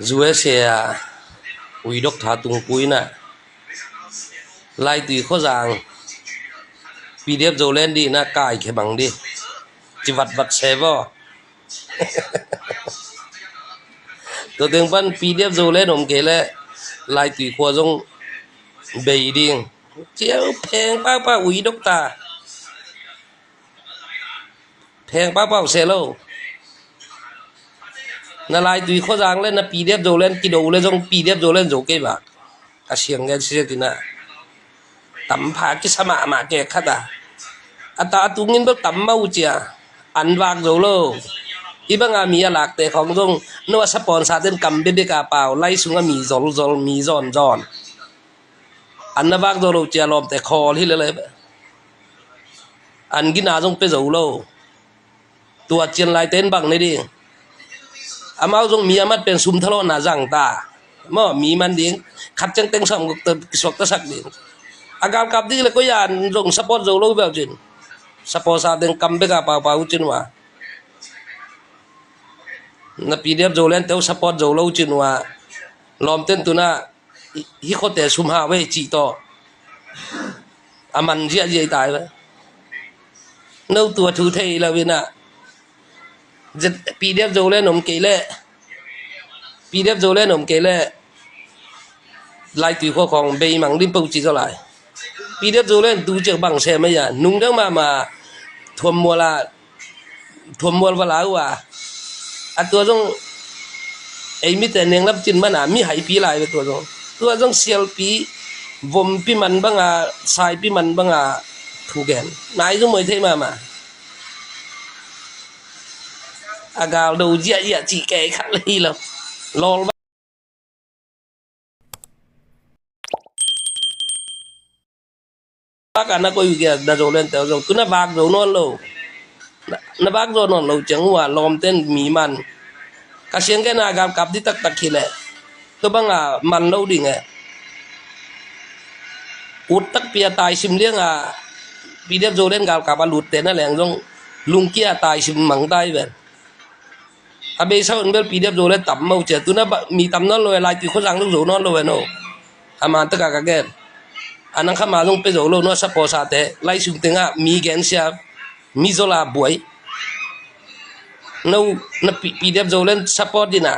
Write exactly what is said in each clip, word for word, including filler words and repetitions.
U S A ah uidok tha tungpui inah Laitui khuazang P D F Zoland dih inah kaikhia mang dih ci vatvat se vaw. Tua teng pan P D F Zoland om kei leh Laitui khua zong bei ding. Ciau pheng pahpah uidok ta. Pheng pahpah uh se lo. Na Laitui khuazang le na P D F Zoland kido le zong P D F Zoland zo kei bak. A siang gen siak inah tampha kisa mahmah kei khat a, a ta a tungin bel tam mah uh cia. An vak zo lo. Hih banga mi a lakte khawng zong no a sapawn saten kam bekbek a pau, lai sunga mi zolzol, mi zawnzawn. An na vak zo lo cia lawmte khawl hi lele. An gina zong pia zo lo. Tua cian laite in bang ne ding. Amau zong mi a mat pen sum thalawhna zang ta maw, mi man ding khat ciang teng sawm guk ta kisuak ta sak ding. A galkap ding le koi an zong support zo lo bel cin. Support sa teng kam bek a paupau cin uh a, na P D F Zoland te uh support zo lo cin uh a, lawmten tuna hih khuate sum hau ve cih tawh a man ziahziah i tai ve. No tua thu thei lo inah P D F Zoland om kei leh, P D F Zoland om kei leh Laitui khua khawng bei mang dim po cih zaw lai. P D F Zoland tu ciang bang se mai a, nungdang mahmah thuammual a thuammual va la uh a, a tua zong ei mite nenglam cin mana mi haipi lai ve tua zong. Tua zong sialpi vompi man banga, saipi man banga thu gen. Nai zong muai thei mahmah. A galdo ziahziah cih kei khat le hi lo. Lawl bak a na koih uh kia na Zoland te uh zong tu na vak zo nawn lo. Na, na vak zo nawn lo ciang uh a lawmten mi man. Ka siang gen a galkap dih taktak hi leh tua banga man lo ding e. Ut takpi a taisim liang a P D F Zoland galkap a lutte na leng zong lungkia taisim mang tai ven. A beisa un bel P D F Zoland tam mah uh cia tuna mi tam nawn lo e, Laitui khuazang lo zo nawn lo e no. A man taka ka gen a nang kha ma zong pe zo lo no, a sapaw sate lai sung tengah mi gensia, mi zola buai. No na P-, P D F Zoland support dina,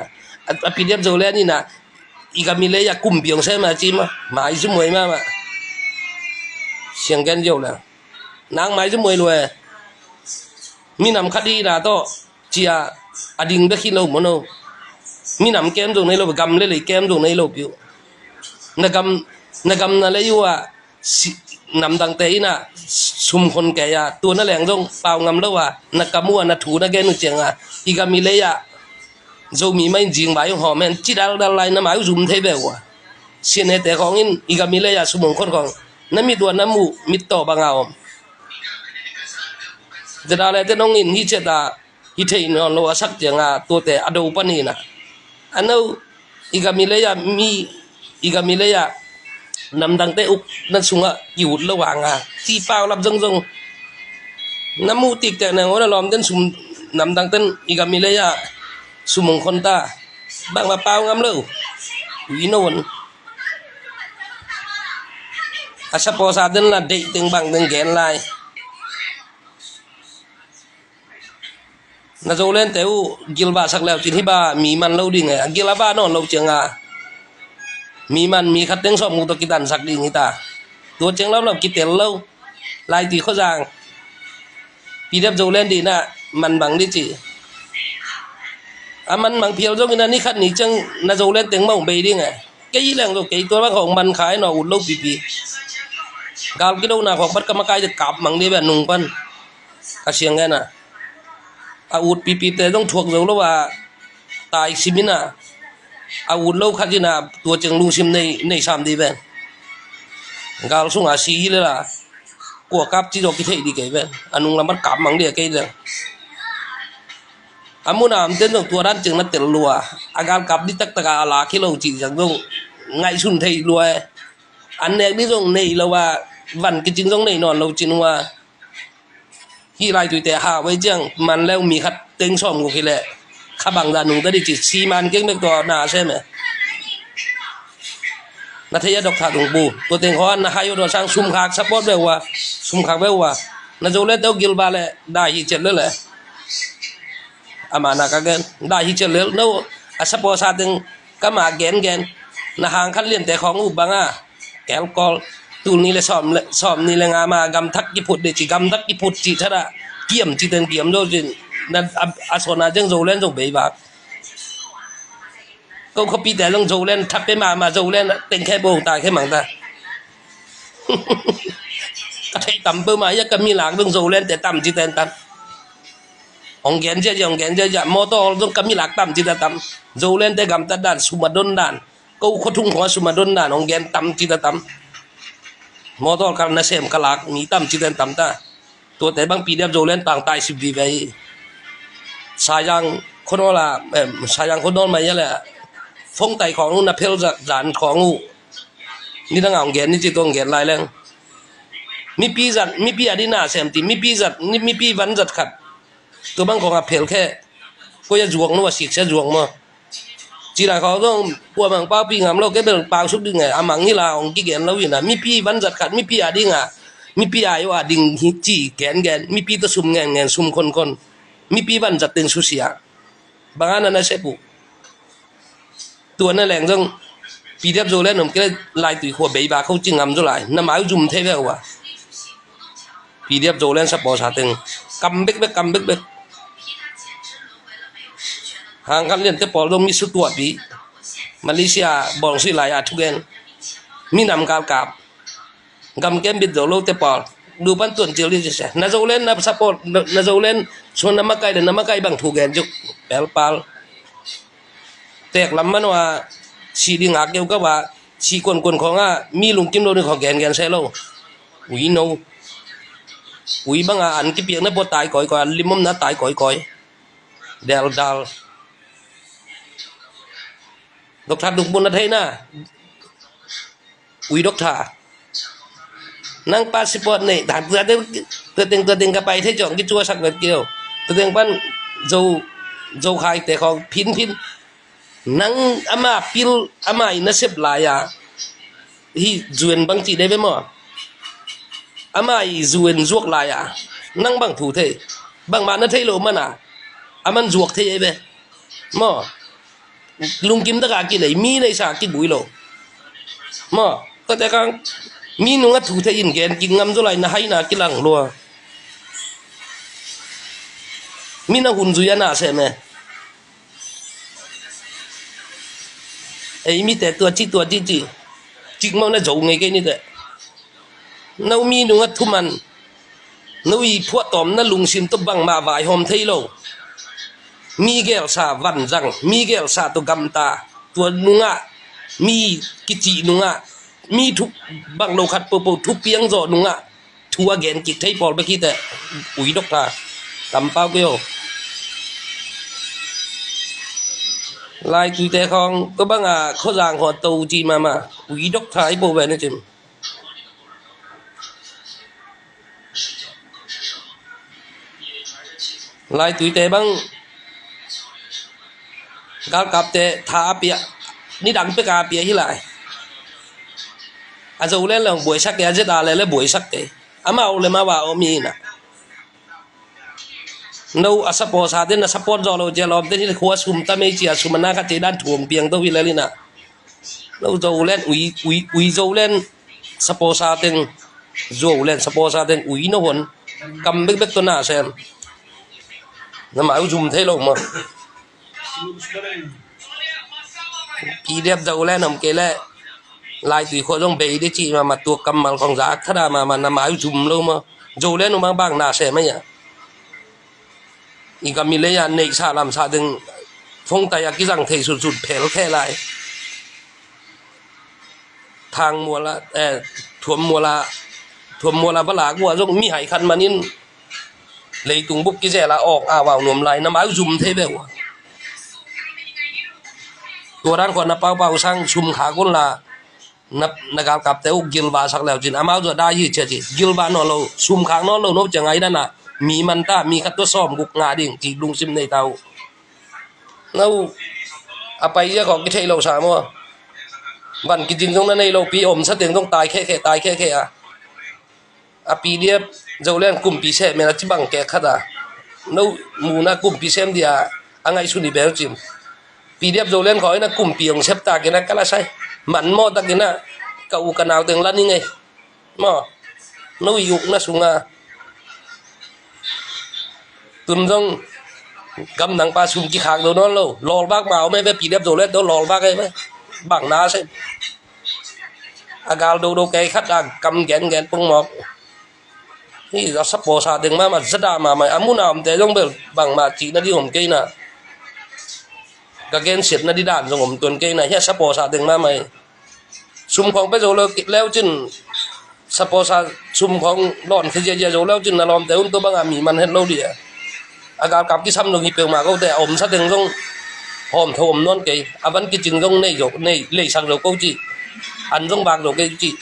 a, a P D F Zoland ina i gam i lei a kum biang se ma ci ma, mai zumuai mahmah. Siang gen zo le nang mai zumuai lo e. Minam khat ina tawh cia a ding bek hi lo maw no. Minam kem zong nei lo, gam le lei kem zong nei lo piu. Na gam, na gam na lei uh a namdangte ina sumkhon kei a tua na leng zong pau ngam lo a, na kam uh a na thu na gen uh cianga i gam i lei a Zomi mah in zing vai hong hawm hen ci daldal lai na mai uh zum thei ve uh a. Sianete khawng in i gam i lei a sum hong khon khawng na mit uh a na muh mit tawh banga om. Zedalete nong in hi ciata hi thei nawn lo a sak cianga tuate a do panin a, a no i gam i lei a mi, i gam i lei a namdangte uk na sungah i ut lo hanga ci paulap zongzong. Na muh tiktek neng aw na lawmten sum, namdangten i gam i lei a sum hong khon ta. Bangmah pau ngam lo. Ui no on. A sapaw sa den la deih teng bang den gen lai. Na Zoland te uh gilvahsak leu cin hi ba mi man lo ding e, a gil a vah nawn lo cianga mi man mi khat teng sawm nguk tawh kitansak ding hi ta. Tua ciang lamlam kitel lo. Laiti khuazang P D F Zoland dina man bang di ci. A man bang phial zongin a ni khat ni ciang na Zoland teng mah hong bei ding e. Kei hi leng zo kei tua bang hong man kha e naw, ut lo pipi. Gal kidona khawng pat ka makai te kap mang di bia nung pan. Ka siang ngen a, a ut pipite zong thuak zo lo a, tai simin a, a ut lo khat in a tua ciang lungsim nei, nei sam di ven. Gal sunga si hi lela kua kap ci zaw kitheih di kei ven. A nung lamah kap mang di a kei leng. A muna amten zong tua dan ciang na tel lua, a gal kap di taktak a, a lak hi lo cih ciang zong ngaihsun thei lua e. An nek di zong nei lo a, van kicing zong nei nawn lo cin uh a. Hih laituite hau ei ciang man leu mi khat teng sawm guk hi leh Kha bangzah nungta dih ci, siman keng bek tua na sem e. Na thei a, Doctor Dungpu, tua teng khawng na hai uh tua sang sum khak support bek uh a, sum khak bek uh a. Na Zoland te uh gilva le dai hi cel le le. Ama na ka gen dai hi cel le no, a support sa teng kama gen gen. Na hang khan lian te khawng uh bang a, alcohol tul ni le sawm le, sawm ni le nga ma gamthak kiphut de ci, gamthak kiphut ci thada kiam ci ten kiam do ci. Na a, a sona jeng Zoland zong bei vak. Ko khuapi te long Zoland thap pe mama, Zoland teng khe bong ta khe mang ta. Ka thei tam pe ma ya ka mi lak long Zoland te tam ci ten tam. Hong gen zia zia, hong gen zia zia, motor zong ka mi lak tam ci ta tam. Zoland te gamtat dan, sum a don dan. Ko khua thung khua sum a don dan hong gen tam ci ta tam. Motor kal na sem ka lak mi tam ci ten tam ta. Tuate bang P D F Zoland pang tai sip vive hi. Sayang khonol a, em, sayang khonol mai ya le. Phone tai khawng uh na phel zan khawng uh. Ni dang a hong gen ni ci tua hong gen lai leng. Mipi zat, mipi a di na sem ti, mipi zat, mipi van zat khat. Tua bang khawng a phel khe. Ko ya zuak no a sik sia zuak mo. Ci lai khawng zong kua mang pau pi ngam lo, kei bel pau suk ding e, a mang hi la hong kigen lo hi na. Mipi van zat khat, mipi a ding a, mipi a yo a ding hi ci gen gen, mipi ta sum ngen ngen, sum khon khon. Mipi van zat teng susia. Bang a na na sep uh. Tua na leng zong P D F Zoland om kei lai tui khua bei ba khau ci ngam zo lai. Na mai uh zum thei ve uh a. P D F Zoland support sa teng kam bekbek, kam bekbek. Hang khan lian te pawl dong mi su tuat pi. Malaysia bawng sui lai a thugen. Mi nam kal kap. Gam kem bit zo lo te pawl. Du pan tuan cil di se. Na Zoland na support, na, na Zoland suan na makai le na makai bang thugen juk. Pel pal. Tek lam man wa si ding a keu ka wa. Si kuan kuan khawng a mi lungkim lo ding khawng gen gen se lo. Ui no. Ui bang a an kipiak na pua tai koi koi, an limom na tai koi koi. Del dal. Doctor Dungpu na thei na. Ui Doctor. Nang passport nei, tua teng, tua teng ka pai thei ciang kicua sak vet kio. Tua teng pan Zo, Zo khai te khawng phin phin. Nang ama pil, ama i na sep lai a. Hi zuen bang ci dei ve maw. Ama i zuen zuak lai a. Nang bang thu thei. Bang ma na thei lo man a. Aman zuak thei ei ve. Maw. Lungkim taka kinei, mi neisa kibui lo. Maw. Ka te kang. Mi nunga thu thei in gen, kin ngam zo lai na hai na kilang lua. Mi na hun zui a na se me. Ei mi te tua ci tua ci ci. Cik mau na zo ngei kei ni te. No mi nunga thuman. No i phuahtawm na lungsim tua bangmah vaihawm thei lo. Mi gelsa vanzang, mi gelsa tua gamta. Tua nunga, mi kici nunga, mi thu bang lo khat popo thupiang zawh nunga. Thu a gen kik thei pawl bek hi te. Ui Doctor. Kampau kei o. Lai tuite khawng, ko banga khawzang khawng to ci mama. Ui Doctor i po ve na cim. Lai tuite bang galkapte tha a pia, nidang peka a pia hi lai. A zo le le buaisak ke, a zet a le le buaisak ke. Amau le ma wa om hi na. No a support sa te na support zo lo je lom te ni khua sum ta mei cia sum na ka te dan thuang piang to hi le li na. Lo Zoland ui, ui, ui Zoland support sa teng, Zoland support sa teng ui no hon. Kam bek bek to na sem. Na ma u zum thei lo ma. P D F Zoland om kei le lai tui kho zong bei de ci ma ma tua kammal kong zak thada ma ma na ma u zum lo ma. Zoland um bang na sem ma ya. I gam i lei a neihsa lamsa ding phongtai a kizang thei sutsut phel khe lai. Thang muala, eh, thuam muala, thuam muala va lak ua zong mihai khat manin leitung bup kizel a awk a vau nuam lai na mai zum thei beuh ua. Tua dan khuan na paupau sang sum kha kun la. Na, na galkapte uh gilvah sak leu cin amau zua dai hi cia ci. Gilvah nawn lo, sum khak nawn lo no cia ngai dana. Mi man ta, mi khat tua sawm guk ngah ding ci lungsim nei ta uh. No a pai zia khawng kitheih lo sa maw? Van kicing zong na nei lo pi, omsa teng zong tai khekhe, tai khekhe a. A P D F Zoland kumpi sem men a ci bang kek khat a. No muna kumpi sem dia a ngaihsun i bel cin. P D F Zoland khawng ina kumpi hong sep takin a ka la sai. Man maw takin a ka u ka nau teng la ni ngei. Maw, no i ukna sunga tun zong gamdang pa sum kikhak do nawn lo. Lawlbak ma om e ve, P D F Zoland do lawlbak e ve. Bang na se a gal do do kei khat a kam gen gen pung mawk. Hi a saposa deng mama zada mama a muna omte zong bel bangmah cihna di om kei na. Ka gensiatna di dan zong om tuan kei na. Hi a saposa deng mama i sum khawng pe zo leu cin, saposa sum khawng lawn khia ziazia zo leu cin na lawmte un tua banga mi man het lo dih a. A galkap kisam zong hi peuhmah kote a omsa teng zong hawmtho om nawn kei. A van kicing zong nei zo, nei leisak zo ko cih. An zong bak zo kei cih.